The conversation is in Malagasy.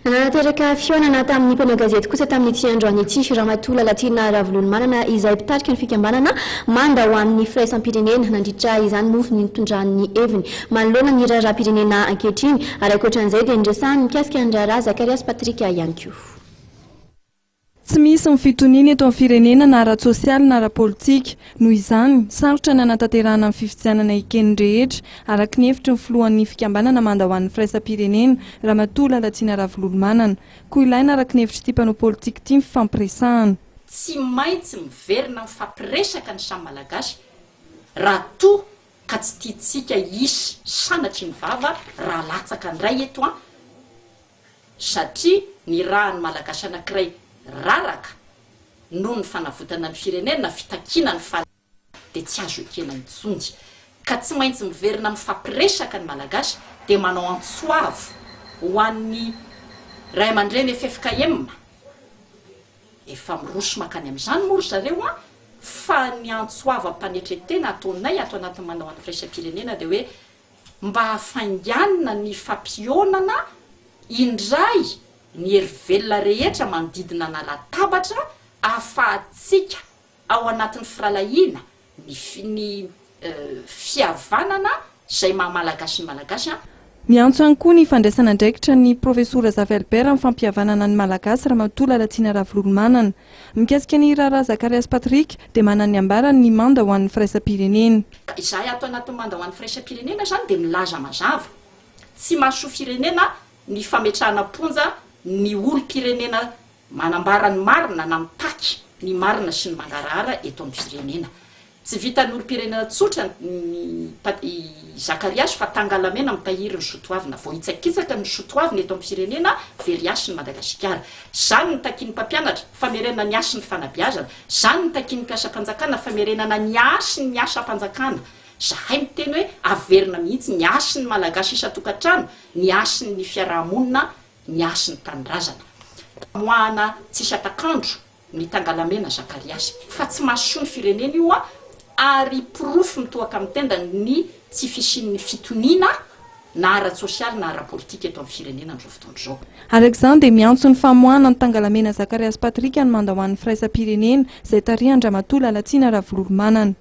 Nanatanteraka fihaonana tamin'ny mpanao gazety kosa tamin'ity androany ity Ramatoa Lalatiana Ravololomanana izay mpitarika ny fikambanana Manda ho an'ny firaisam-pirenena. Nandritra izany moa ny nitondrany ny heviny manoloana ny raharaham-pirenena ankehitriny ary ankoatran'izay dia niresahany mikasika ny raharaha Zakariasy Patrick ihany koa. Tsy misy ny fitoniana eto amin'ny firenena na ara-tsosialy na ara-politika. Noho izany, sarotra ny hanatanterahana ny fifidianana eken'ny rehetra, araka ny hevitry ny filohan'ny fikambanana Manda ho an'ny firaisam-pirenena, Ramatoa Lalatiana Ravololomanana. Koa ilaina araka ny hevitr'ity mpanao politika ity ny fifampiresahana. Tsy maintsy miverina mifampiresaka ny samy Malagasy raha toa ka tsy tiantsika hisy sanatria ny vava raha latsaka indray eto an! Satria ny rà ny Malagasy anankiray raraka noho ny fanavotana ny firenena, fitakiana ny fahalalahana dia tsy azo ekena intsony. Ka tsy maintsy miverina mifampiresaka ny Malagasy dia manao antso avo ho an'ny Ray aman-dreny ffkm, efa miroso mankany amin'izany moa ry zareo an, fa ny antso avo am-panetren-tena ataonay ato anatin'ny manao an'ny firaisam-pirenena dia hoe mba hafainganina ny fampihaonana indray ny hery velona rehetra manodidina an'Alatabatra ahafahantsika ao anatin'ny firalahiana, ny ny fihavanana izay maha Malagasy ny Malagasy an. Miantso ihany koa ny fandraisana andraikitra ny Profesora Zafy Albert amin'ny fampihavanana ny Malagasy Ramatoa Lalatiana Ravololomanana. Mikasika ny raharaha Zakariasy Patrick dia manana ny ambarany ny manda ho an'ny firaisam-pirenena. Ka izahay ato anatin'ny manda ho an'ny firaisam-pirenena izany dia milaza mazava, tsy mahasoa firenena ny fametrahana am-ponja ny olom-pirenena manambara ny marina na mitaky ny marina sy ny mangarahara eto amin'ny firenena. Tsy vitan'ny olom-pirenena tsotra ny i Zakariasy fa tangalamena mitahiry ny sotoavina. Voahitsakitsaka ny sotoavina eto amin'ny firenena, very hasy ny Madagasikara. Izany no takian'ny mpampianatra, famerenana ny hasin'ny fanabeazana. Izany no takian'ny mpiasam-panjakana, famerenana ny hasin'ny asam-panjakana. Izahay miteny hoe averina mihitsy ny hasin'ny Malagasy isan-tokantrano, ny hasin'ny fiaraha-monina, ny hasin'ny tanindrazana. Amoahana tsisy hatak'andro ny tangalamena Zakariasy fa tsy mahasoa ny firenena io ary porofo mitohaka amin'ny tendany ny tsy fisian'ny fitoniana na ara-tsosialy na ara-politika eto amin'ny firenena amin'izao fotoana izao. Araka izany dia miantso ny famoahana ny tangalamena Zakariasy Patrick ny manda ho an'ny firaisam-pirenena izay tarihan-dRamatoa Lalatiana Ravololomanana.